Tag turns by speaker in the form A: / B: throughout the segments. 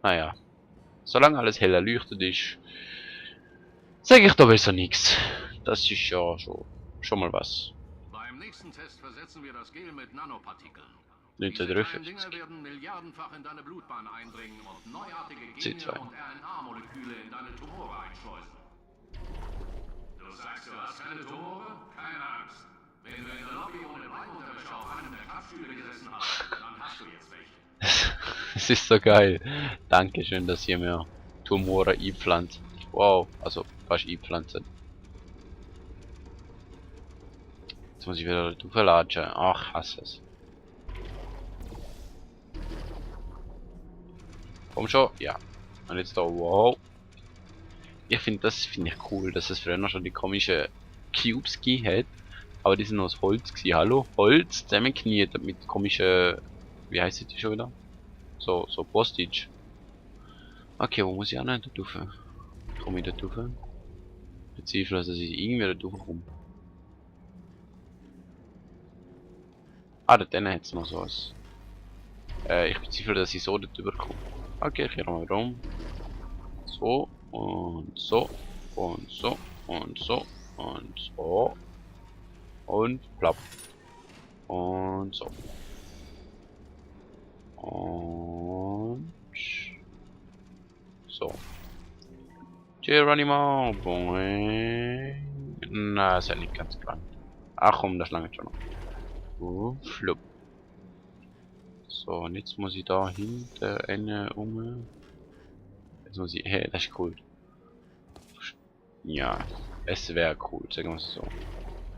A: Naja. Solange alles hell erleuchtet ist, sage ich da besser nichts. Das ist ja schon mal was.
B: Beim nächsten Test versetzen wir das Gel mit Nanopartikeln. Diese
A: 1953.
B: kleinen Dinge werden milliardenfach in deine Blutbahn eindringen und neuartige Gene
A: C2.
B: und RNA-Moleküle in deine Tumore einschleusen. Du sagst, du hast keine Tumore? Keine Angst. Wenn du in der Lobby ohne Bleiunterwäsche auf einem der Klappstühle gesessen hast, dann hast du jetzt welche.
A: Es ist so geil. Dankeschön, dass ihr mir Tumore einpflanzt. Wow, also fast einpflanzen. Jetzt muss ich wieder verlatschen. Ach, hasse es. Komm schon, ja. Und jetzt da, wow. Ich finde das ich cool, dass es früher noch schon die komischen Cubes gegeben hat. Aber die sind aus Holz gewesen. Hallo? Holz zusammengekniet mit komischen. Wie heißt die schon wieder? So Postage. Okay, wo muss ich auch noch da drauf? Komme ich da drauf? Bezweifle, dass ich irgendwie da drauf komme. Ah, da drinnen hat es noch sowas. Ich bezweifle, dass ich so da drüber komme. Okay, ich gehe mal rum. So und so und so und so und so. Und plapp. Und so. Und so. Geronimo. Boing. Na, ist ja nicht ganz klar. Ach komm, das lange schon noch. Flupp. So, und jetzt muss ich da hinter eine Jetzt muss ich. Hey, das ist cool. Ja, es wäre cool, sagen wir es so.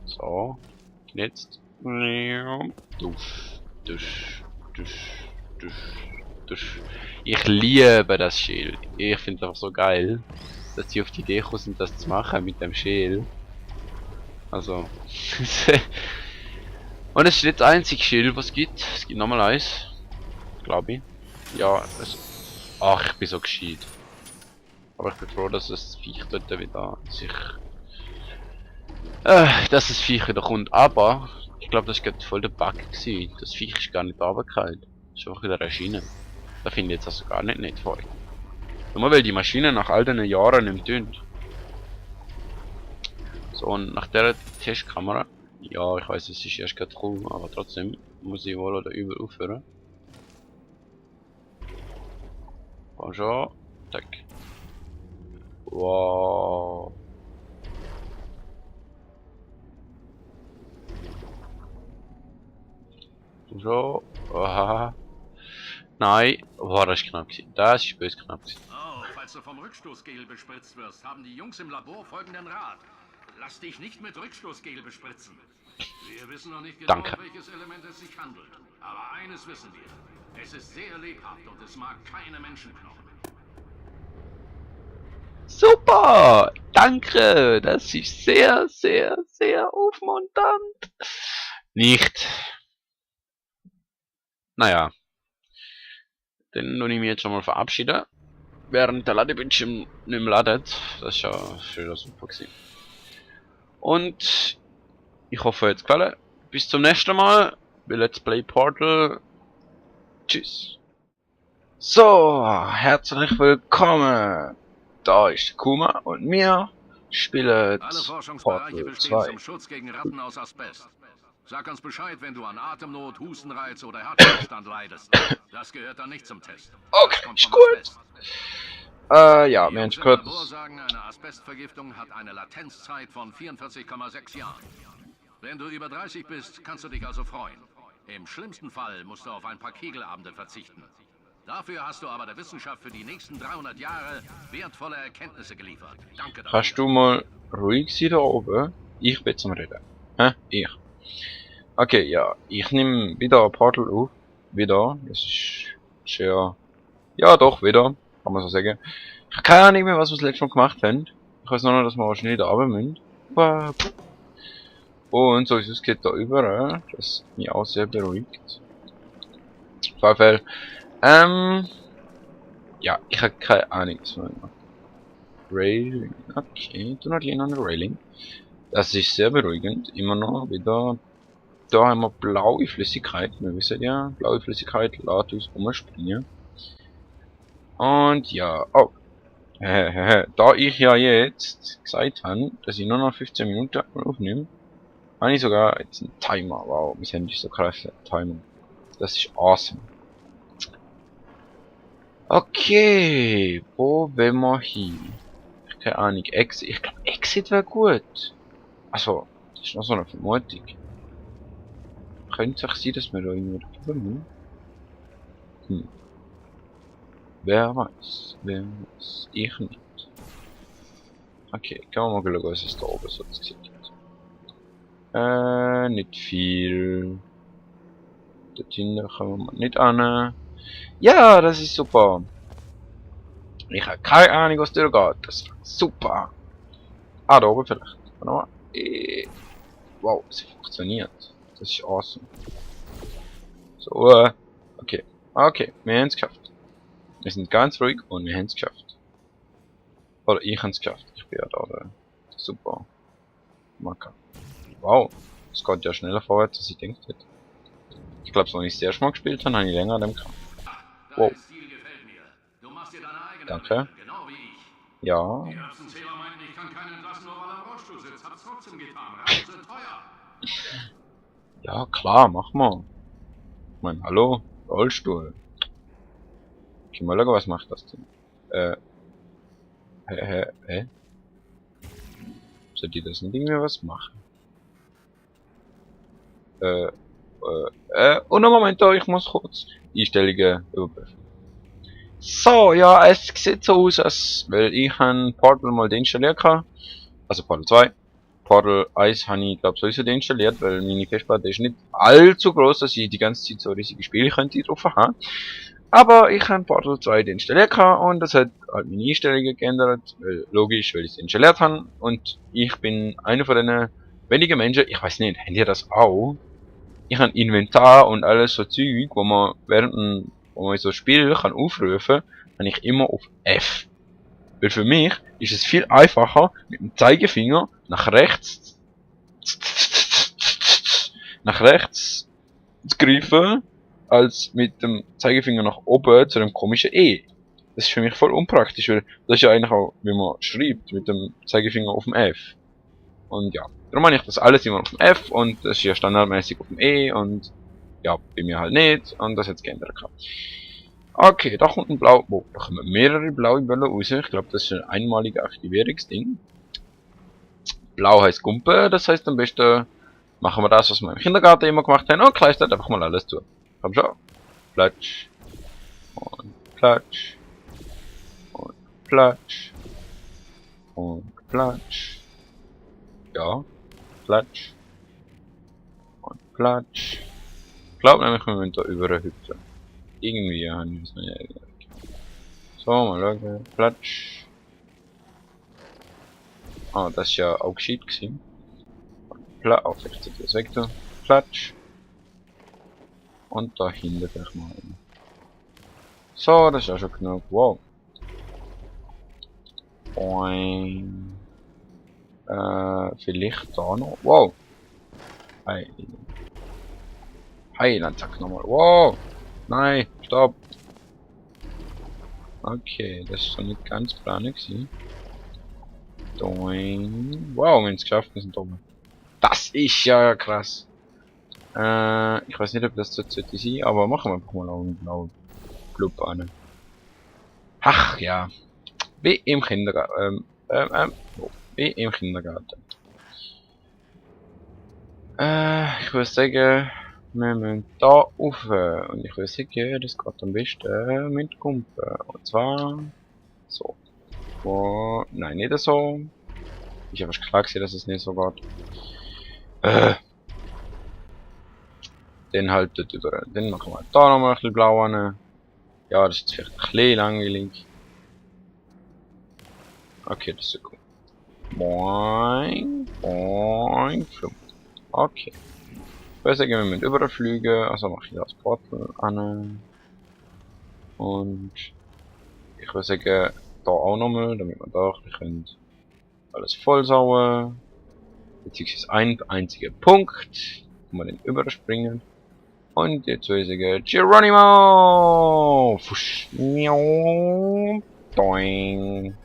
A: So, jetzt. Dusch, dusch, dusch, dusch, dusch. Ich liebe das Schild. Ich finde es auch so geil, dass sie auf die Idee gekommen sind, das zu machen mit dem Schild. Also. Und es ist nicht das einzige Schild, was es gibt. Es gibt nochmal eins. Glaube ich. Ja, es. Ach, ich bin so gescheit. Aber ich bin froh, dass das Viech dort wieder sich. Dass das Viech wieder kommt. Aber ich glaube, das war gerade voll der Bug gewesen. Das Viech ist gar nicht runtergefallen. Das ist einfach wieder erschienen. Da finde ich jetzt also gar nicht vor. Nur weil die Maschine nach all den Jahren nicht tönt. So, und nach der Testkamera. Ja, ich weiß, es ist erst gerade cool, aber trotzdem muss ich wohl oder übel aufhören. Bonjour. Tack. Wow. So. Aha. Nein. Boah, das ist knapp gewesen. Das ist böse knapp gewesen.
B: Oh, falls du vom Rückstoßgel bespritzt wirst, haben die Jungs im Labor folgenden Rat. Lass dich nicht mit Rückstoßgel bespritzen. Wir wissen noch nicht genau,
A: Danke.
B: um welches Element es sich handelt. Aber eines wissen wir. Es ist sehr lebhaft und es mag keine Menschenknochen.
A: Super! Danke! Das ist sehr, sehr, sehr aufmunternd. Nicht. Naja. Dann würde ich mich jetzt schon mal verabschieden. Während der Ladebildschirm nicht mehr ladet. Das ist ja schon super gewesen. Und ich hoffe, es hat gefallen. Bis zum nächsten Mal bei Let's Play Portal. Tschüss. So, herzlich willkommen. Da ist Kuma und wir spielen
B: Alle Forschungsbereiche
A: Portal
B: bestehen
A: 2.
B: zum Schutz gegen Ratten aus Asbest. Sag uns Bescheid, wenn du an Atemnot, Hustenreiz oder Herzstillstand leidest. Das gehört dann nicht zum Test.
A: Okay,
B: Das kommt
A: ist
B: vom
A: gut.
B: Asbest.
A: Ja,
B: Die Jungs
A: Mensch,
B: im
A: kurz.
B: Labor sagen, eine Asbestvergiftung hat eine Latenzzeit von 44,6 Jahren. Wenn du über 30 bist, kannst du dich also freuen. Im schlimmsten Fall musst du auf ein paar Kegelabende verzichten. Dafür hast du aber der Wissenschaft für die nächsten 300 Jahre wertvolle Erkenntnisse geliefert. Danke dafür.
A: Kannst du mal ruhig sein da oben? Ich bin zum Reden. Hä? Ich. Okay, ja. Ich nehme wieder Portal auf. Wieder. Das ist ja. Ja, doch, wieder. Kann man so sagen. Ich habe keine Ahnung mehr, was wir das letzte Mal gemacht haben. Ich weiß nur noch, dass wir wahrscheinlich da runter müssen. Und so ist es geht da über. Das mich auch sehr beruhigt. Auf jeden Fall. Ja, ich habe keine Ahnung, was wir machen. Railing. Okay, du noch an der Railing. Das ist sehr beruhigend. Immer noch wieder. Da haben wir blaue Flüssigkeit. Wir wissen ja, blaue Flüssigkeit lässt uns umspringen. Und ja, oh. Da ich ja jetzt gesagt habe, dass ich nur noch 15 Minuten aufnehme, habe ich sogar jetzt einen Timer. Wow, mein Handy ist so krass. Timer. Das ist awesome. Okay, wo wollen wir hin? Keine Ahnung, Exit. Ich glaube, Exit wäre gut. Also, das ist noch so eine Vermutung. Könnte es sein, dass wir da irgendwo drüber müssen? Wer weiß? Wer weiß? Ich nicht. Okay, gehen wir mal schauen, was es da oben so zu sehen gibt. Nicht viel. Dort hinten kommen wir nicht an. Ja, das ist super. Ich habe keine Ahnung, was durchgeht. Das ist super. Ah, da oben vielleicht. Warte mal. Wow, es funktioniert. Das ist awesome. So, okay. Okay, wir haben es geschafft. Wir sind ganz ruhig und wir haben es geschafft. Oder ich habe es geschafft. Ich bin ja da der super Macker. Wow, es geht ja schneller vorwärts, als ich gedacht hätte. Ich glaube, als ich das erste Mal gespielt habe, habe ich länger an dem gehabt. Wow. Danke.
B: Genau wie ich.
A: Ja.
B: Die Erbsenzähler meinten, ich kann keinen entlassen, nur weil er im Rollstuhl sitzt. Hab's trotzdem getan. Reisen sind teuer.
A: Ja, klar, mach mal. Ich mein, hallo? Rollstuhl. Okay, mal schauen, was macht das denn? Hä? Soll die das nicht irgendwie was machen? Und einen Moment, ich muss kurz Einstellungen überprüfen. So, ja, es sieht so aus, als weil ich Portal mal deinstalliert habe. Also Portal 2. Portal 1 habe ich, glaube sowieso deinstalliert, weil meine Festplatte ist nicht allzu groß, dass ich die ganze Zeit so riesige Spiele könnte drauf haben. Aber ich habe Portal 2 deinstalliert und das hat halt meine Einstellungen geändert, weil, logisch, weil ich es installiert habe. Und ich bin einer von den wenigen Menschen, ich weiß nicht, habt ihr das auch? Ich habe Inventar und alles so Zeug, wo man wo man so Spiel kann aufrufen, habe ich immer auf F. Weil für mich ist es viel einfacher, mit dem Zeigefinger nach rechts zu greifen, als mit dem Zeigefinger nach oben zu einem komischen E. Das ist für mich voll unpraktisch, weil das ist ja eigentlich auch, wie man schreibt, mit dem Zeigefinger auf dem F. Und ja, darum habe ich das alles immer auf dem F und das ist ja standardmäßig auf dem E und ja, bei mir halt nicht und das hat es geändert. Okay, da kommt ein Blau. Oh, da kommen mehrere blaue Bälle raus. Ich glaube, das ist ein einmaliges Aktivierungsding. Blau heißt Gumpe, das heißt am besten machen wir das, was wir im Kindergarten immer gemacht haben und kleistert einfach mal alles zu. Komm schon. Platsch. Und platsch. Und platsch. Und platsch. Ja. Platsch. Und platsch. Ich glaube nämlich, wir müssen da überhüpfen. Irgendwie haben wir es nicht erinnert. So, mal schauen. Platsch. Ah, das ist ja auch gescheit gewesen. Auf, jetzt zieht das weg da. Platsch. Und da hinten gleich mal rein. So, das ist auch schon genug. Wow. Boing. Vielleicht da noch. Wow. Hey. Hey, dann zack nochmal. Wow. Nein, stopp. Okay, das ist doch nicht ganz planig gewesen. Doing. Wow, wir haben es geschafft, wir sind oben. Das ist ja krass. Ich weiß nicht, ob das so sollte sein, aber machen wir einfach mal einen blauen Club an. Ach ja. Wie im Kindergarten. Wie im Kindergarten. Ich würde sagen, wir müssen da rauf. Und ich würde sagen, das geht am besten mit Kumpen. Und zwar so. Oh, nein, nicht so. Ich habe klar gesehen, dass es nicht so geht. Den halt dort über. Den machen wir da nochmal ein bisschen blau an. Ja, das ist vielleicht ein bisschen langweilig. Okay, das ist gut. Boing, boing, flump. Okay. Ich würde sagen, wir müssen überfliegen. Also mache ich das Portal an. Und ich würde sagen, da auch nochmal, damit wir da können alles vollsauen. Beziehungsweise ein einziger Punkt, wo wir den überspringen. Und jetzt weiß ich, Geronimo! Fusch. Miau. Doing.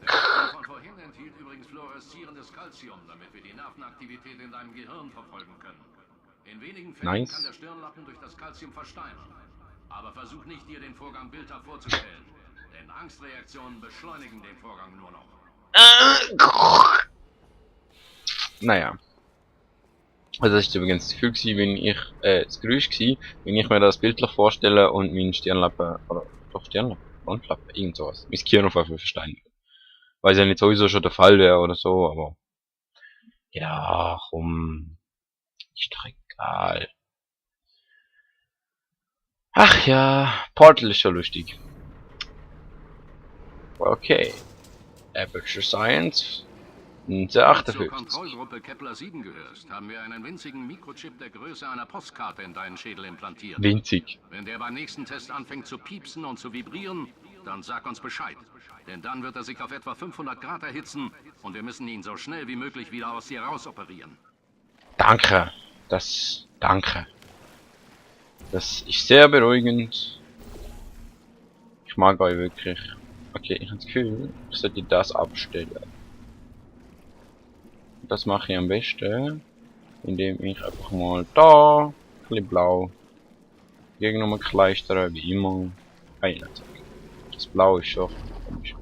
B: Der Cocktail von vorhin enthielt übrigens fluoreszierendes Calcium, damit wir die Nervenaktivität in deinem Gehirn verfolgen können. In wenigen Fällen kann der Stirnlappen durch das Calcium versteinern. Aber versuch nicht, dir den Vorgang bildhaft vorzustellen. Denn Angstreaktionen beschleunigen den Vorgang nur noch.
A: Naja. Also das ist übrigens das Gefühl gewesen, wenn ich, das Geräusch gewesen, wenn ich mir das bildlich vorstelle und mein Stirnlappen, oder doch Stirnlappen, Frontlappen, irgend sowas, mein Gehirn auf einmal versteinert. Weil ja nicht sowieso schon der Fall wäre oder so, aber ja, komm, ist doch egal. Ach ja, Portal ist schon lustig. Okay. Aperture Science.
B: Wenn du zur
A: 58.
B: Kontrollgruppe Kepler 7 gehörst, haben wir einen winzigen Mikrochip der Größe einer Postkarte in deinen Schädel implantiert.
A: Winzig.
B: Wenn der beim nächsten Test anfängt zu piepsen und zu vibrieren, dann sag uns Bescheid. Denn dann wird er sich auf etwa 500 Grad erhitzen und wir müssen ihn so schnell wie möglich wieder aus dir rausoperieren.
A: Danke. Danke. Das ist sehr beruhigend. Ich mag euch wirklich. Okay, ich habe das Gefühl, ich sollte das abstellen. Das mache ich am besten, indem ich einfach mal da, ein bisschen blau, gegen nochmal kleistern, wie immer. Das Blau ist schon komisch.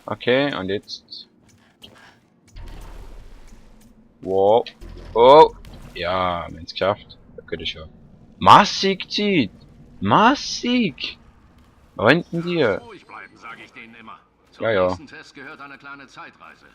A: Okay, und jetzt. Wow. Oh! Ja, wir haben es geschafft. Da könnte ich schon. Massig Zeit! Massig! Wo hinten dir?
B: Ruhig bleiben, sage ich denen immer. Zum
A: Ja.
B: nächsten Test gehört eine kleine Zeitreise.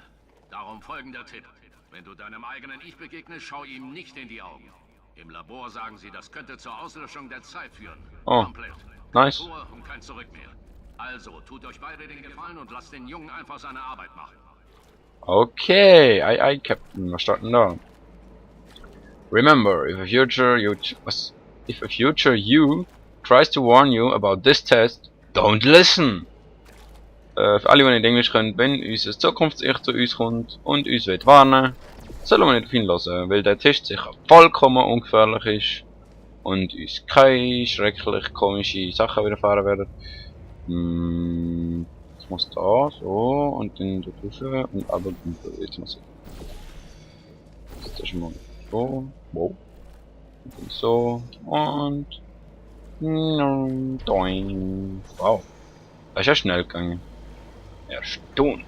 B: Darum folgender Tipp. Wenn du deinem eigenen Ich begegnest, schau ihm nicht in die Augen. Im Labor sagen sie, das könnte zur Auslöschung der Zeit führen.
A: Oh,
B: Komplett.
A: nice.
B: Vor und kein Zurück mehr. Also, tut euch beide den Gefallen und lasst den Jungen einfach seine Arbeit machen.
A: Okay, aye, Captain. Was starten da? Remember, if a future you tries to warn you about this test, don't listen. Für alle, die nicht Englisch können, wenn unser Zukunfts-Ich zu uns kommt und uns will warnen, sollen wir nicht auf ihn hören, weil der Test sicher vollkommen ungefährlich ist und uns keine schrecklich komische Sachen widerfahren werden. Ich muss da, so, und dann da drüber und aber jetzt muss ich. Das ist mal so, wow. Und dann so, und doing. Wow. Das ist ja schnell gegangen. Erstaunlich.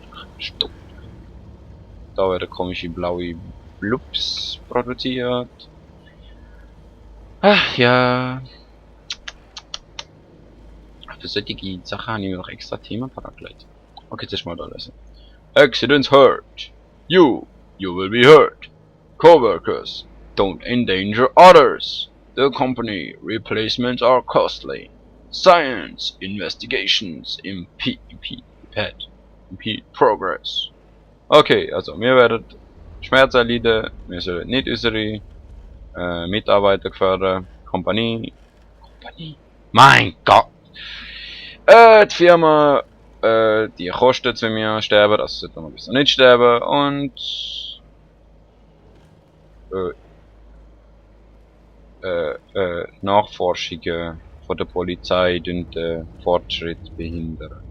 A: Da werden komische blaue Blubs produziert. Ach ja. Für solche Sachen habe ich mir noch extra Themen parat. Okay, jetzt mal da lesen. Accidents hurt. You will be hurt. Coworkers, don't endanger others. The company replacements are costly. Science investigations impede progress. Okay, also wir werden Schmerz erleiden, wir sollen nicht unsere Mitarbeiter gefährden. Kompanie. Mein Gott! Die Firma, die kostet, wenn wir sterben, also sollten wir besser nicht sterben und Nachforschungen von der Polizei den Fortschritt behindern.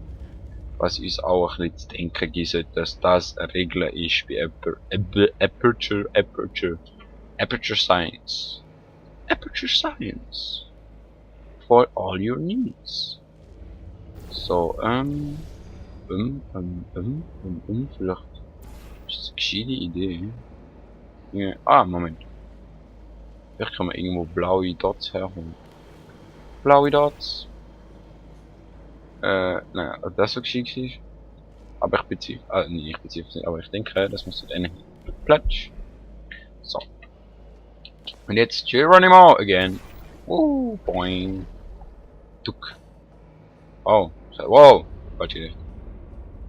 A: Was uns auch ein bisschen zu denken gibt, dass das eine Regel ist bei Aperture Science. Aperture Science. For all your needs. So, vielleicht ist das eine gescheite Idee. Ja, Moment. Vielleicht kann man irgendwo blaue Dots herholen. Blaue Dots. Naja, ob das so geschickt ist. Aber ich bezweifle. Nee, ich bezweifle es nicht. Aber ich denke, das muss dann hin. Platsch. So. Und jetzt Geronimo again. Boing. Duck. Oh. Wow. Falsch gedacht.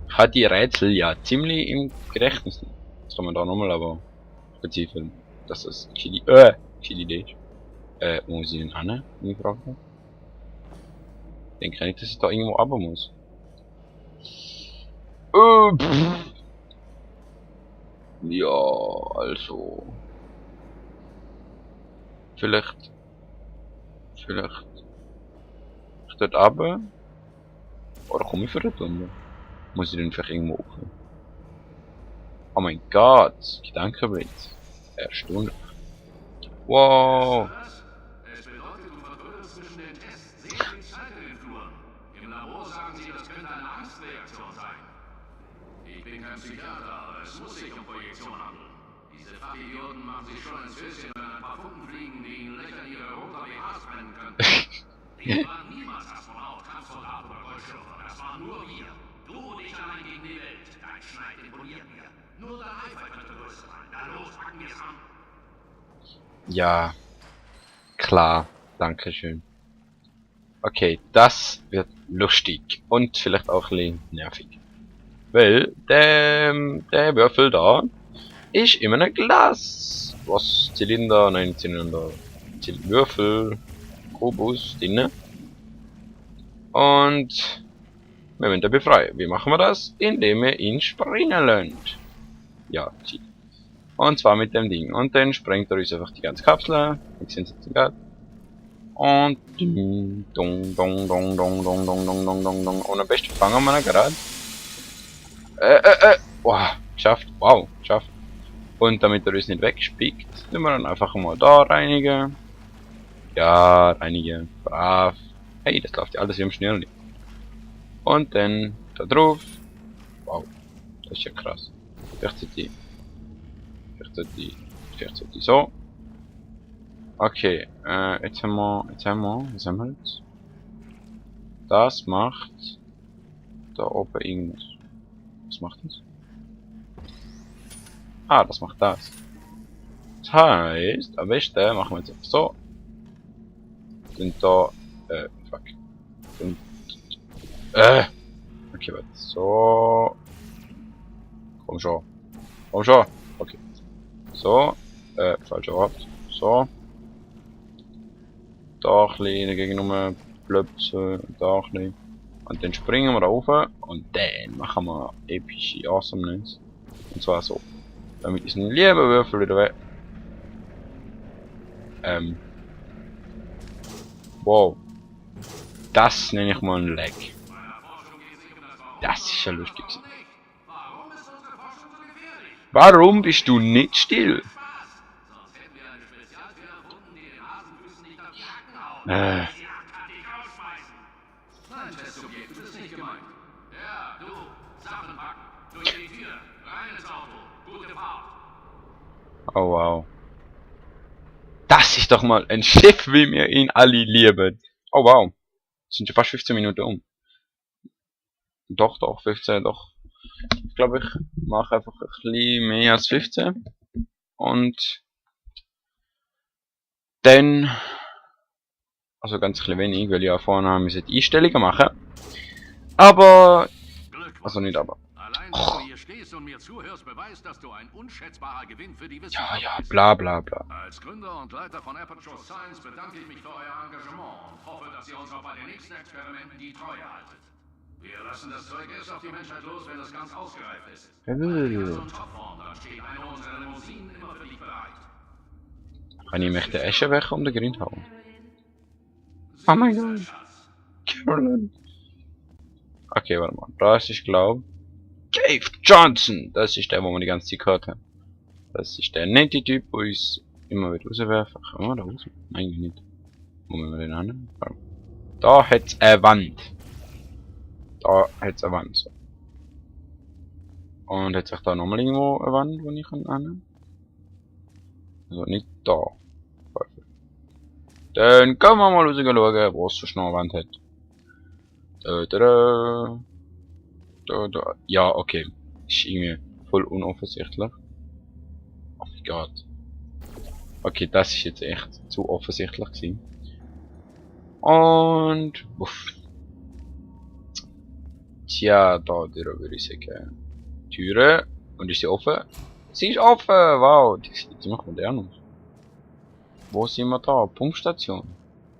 A: Ich hatte die Rätsel ja ziemlich im Gedächtnis. Das kann man da nochmal aber bezweifeln, dass das eine Idee ist. Wo muss ich denn hin? Ich frage mich. Ich denke nicht, dass ich da irgendwo runter muss. Ja, also. Vielleicht. Dort runter. Oder komme ich für dort unten? Muss ich den vielleicht irgendwo auf? Oh mein Gott! Gedankenblitz. Erstaunlich. Wow!
B: Es bedeutet, du verbrüllst zwischen den Tests sehr viel Zeit in den Fluren. Im Labor sagen sie, das könnte eine Angstreaktion sein. Ich bin kein Psychiater, aber es muss sich um Projektion handeln. Diese Fachidioten machen sich schon ins Höschen, wenn ein paar Funken fliegen, die ihnen Löcher in ihre roter BHs brennen könnten. Die waren niemals Astronaut, Kampfsoldat oder Goldschürfer. Das waren nur wir. Du und ich allein gegen die Welt. Dein Schneid imponiert mir. Nur dein Eifer könnte größer sein. Na los, packen wir es an.
A: Ja. Klar. Dankeschön. Okay, das wird lustig. Und vielleicht auch ein bisschen nervig. Weil, der Würfel da ist in einem Glas. Was? Zylinder? Nein, Zylinder. Würfel. Kubus, drin. Und wir wollen den befreien. Wie machen wir das? Indem wir ihn springen lernt. Ja, und zwar mit dem Ding. Und dann sprengt er uns einfach die ganze Kapsel. Ich sehe es jetzt gerade. Und dong, dong, dong, dong, dong, dong, dong, dong, dong, dong. Und am besten fangen wir ihn gerade. Wow, geschafft. Wow, geschafft. Und damit er uns nicht wegspickt, tun wir ihn einfach mal da reinigen. Ja, reinigen. Brav. Hey, das läuft ja alles wie im Schnürli. Und dann da drauf. Wow, das ist ja krass. Vielleicht sollte die so. Okay, jetzt haben wir, was haben wir jetzt? Das macht da oben irgendwas. Was macht das? Ah, das macht das. Das heißt, am besten machen wir jetzt einfach so. Sind da, fuck. Und, okay, warte, so. Komm schon. Komm schon. Okay. So, falscher Ort. So. Da ein bisschen dagegen rumplöpsen, da ein bisschen. Und dann springen wir da rauf und dann machen wir epische Awesomeness. Und zwar so. Damit ist ein lieber Würfel wieder weg. Wow. Das nenne ich mal ein Lag. Das ist ja lustig. Warum bist du nicht still?
B: Nein, Testsubjekt, du bist nicht gemeint. Ja, du, Sachen packen, durch die Tür, rein ins Auto, gute Fahrt.
A: Oh wow. Das ist doch mal ein Schiff, wie wir ihn alle lieben. Oh wow. Sind schon fast 15 Minuten um. Doch, 15, doch. Ich glaube, ich mache einfach ein bisschen mehr als 15. Und dann, also ganz ein bisschen wenig, weil ich ja vorne haben wir die Einstellungen machen. Aber, also nicht aber.
B: Allein, dass du hier stehst und mir zuhörst, beweist, dass du ein unschätzbarer Gewinn für die Wissenschaft
A: Ja,
B: bist.
A: bla bla bla.
B: Als Gründer und Leiter von Aperture Science bedanke ich mich für euer Engagement und hoffe, dass ihr uns auch bei den nächsten Experimenten die Treue haltet. Wir lassen das Zeug erst auf die Menschheit los, wenn es ganz ausgereift ist. Weil die also in Topform, dann steht eine unserer Limousinen immer für dich bereit.
A: Kann ich mich den Eschenbecher um den Grind hauen? Oh mein Gott. Carolyn. Okay, warte mal. Das ist, glaube Dave Johnson. Das ist der, wo wir die ganze Zeit gehört haben. Das ist der nette Typ, der uns immer wieder rauswerfen. Können wir da raus? Nein, eigentlich nicht. Wo müssen wir den an? Da hat's eine Wand. Da hat's eine Wand. So. Und hat sich da nochmal irgendwo eine Wand, wo ich an? Also nicht da. Dann können wir mal raus schauen, wo es so schnell eine Wand hat. Da. Ja, okay. Ist irgendwie voll unoffensichtlich. Oh mein Gott. Okay, das ist jetzt echt zu offensichtlich gewesen. Und uff. Tja, da würde ich sagen. Türe. Und ist sie offen? Sie ist offen! Wow, die sieht ziemlich modern aus. Wo sind wir da? Pumpstation.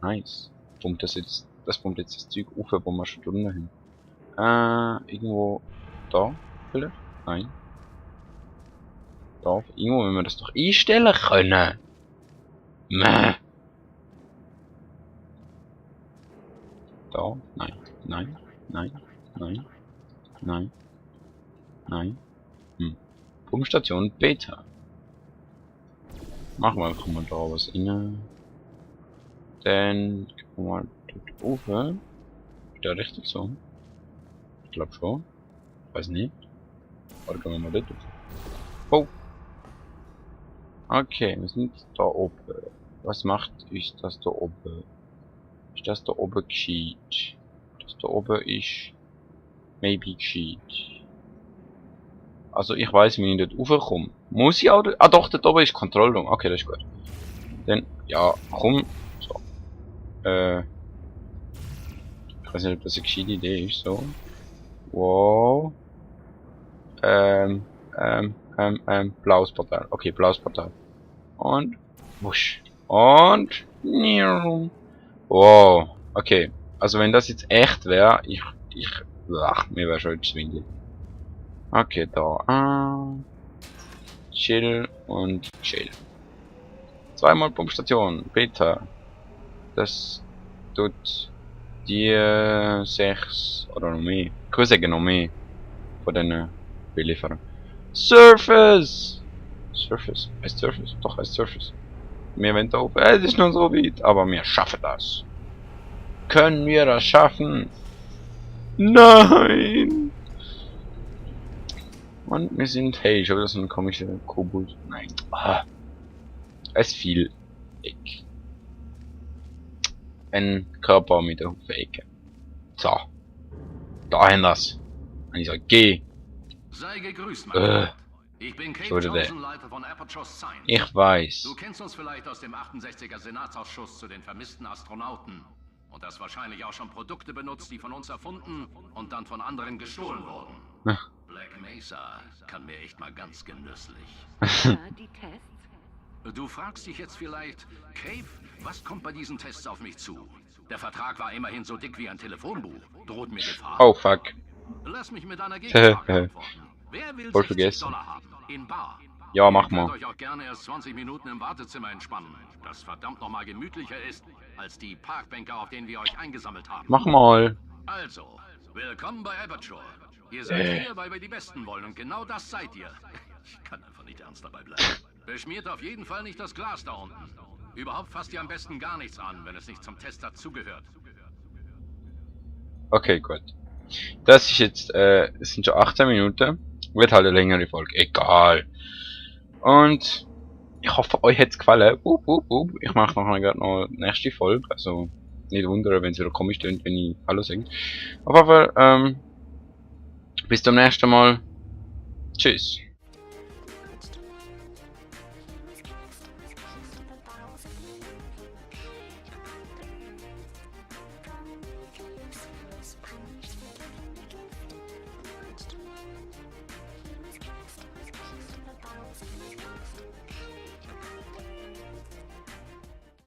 A: Nice. Pumpt das jetzt das Zeug auf, wo wir schon drin haben. Irgendwo da? Vielleicht? Nein. Da? Irgendwo, wenn wir das doch einstellen können. Mäh. Da. Nein. Nein. Nein. Nein. Nein. Nein. Pumpstation Beta. Machen wir einfach mal da was inne. Dann gehen wir mal dort oben. Ist der richtig so? Ich glaube schon. Weiß nicht. Oder gehen wir mal dort. Oh! Okay, wir sind da oben. Was macht ist das da oben? Ist das da oben gescheit? Das da oben ist maybe gescheit. Also ich weiß, wie ich dort raufkomme. Muss ich auch... Ah doch, dort oben ist Kontrollraum. Okay, das ist gut. Dann, ja, komm. So. Ich weiß nicht, ob das eine gescheite Idee ist. So. Wow. Blaues Portal. Okay, blaues Portal. Und... Wusch. Und... Wow. Okay. Also wenn das jetzt echt wäre, mir wäre schon schwindelig. Okay, da. Chill und chill. Zweimal Pumpstation. Beta. Das tut die 6 oder noch mehr. Ich würde sagen noch mehr von den Belieferern. Surface! Surface? Heißt Surface? Doch, heißt Surface. Wir wollen da oben. Es ist noch so weit, aber wir schaffen das. Können wir das schaffen? Nein! Und wir sind, hey, schon wieder so ein komischer Kobold. Nein. Ah. Es fiel weg. Ein Körper mit der Ecke. So. Dahin das. Und ich sag, geh.
B: Sei gegrüßt, mein Freund. Ich bin Cape Johnson, Leiter von Aperture Science.
A: Ich weiß.
B: Du kennst uns vielleicht aus dem 68er Senatsausschuss zu den vermissten Astronauten. Und hast wahrscheinlich auch schon Produkte benutzt, die von uns erfunden und dann von anderen gestohlen wurden. Black Mesa kann mir echt mal ganz genüsslich.
C: Ja, die Tests?
B: Du fragst dich jetzt vielleicht, Cave, was kommt bei diesen Tests auf mich zu? Der Vertrag war immerhin so dick wie ein Telefonbuch. Droht mir Gefahr?
A: Oh fuck.
B: Lass mich mit einer Gegenfrage antworten. Wer will
A: Voll
B: 60
A: vergessen.
B: Dollar haben? In bar.
A: Ja, mach
B: Ihr
A: mal.
B: könnt euch auch gerne erst 20 Minuten im Wartezimmer entspannen, das verdammt nochmal gemütlicher ist als die Parkbänke, auf denen wir euch eingesammelt haben.
A: Mach mal.
B: Also, willkommen bei Aperture. Ihr seid hier, weil wir die Besten wollen und genau das seid ihr. Ich kann einfach nicht ernst dabei bleiben. Beschmiert auf jeden Fall nicht das Glas da unten. Überhaupt fasst ihr am besten gar nichts an, wenn es nicht zum Test dazugehört.
A: Okay, gut. Das ist jetzt, es sind schon 18 Minuten. Wird halt eine längere Folge. Egal. Und ich hoffe, euch hat's gefallen. Ich mache nachher noch die nächste Folge. Also nicht wundern, wenn es wieder komisch klingt, wenn ich Hallo sage. Auf jeden Fall, bis zum nächsten Mal. Tschüss.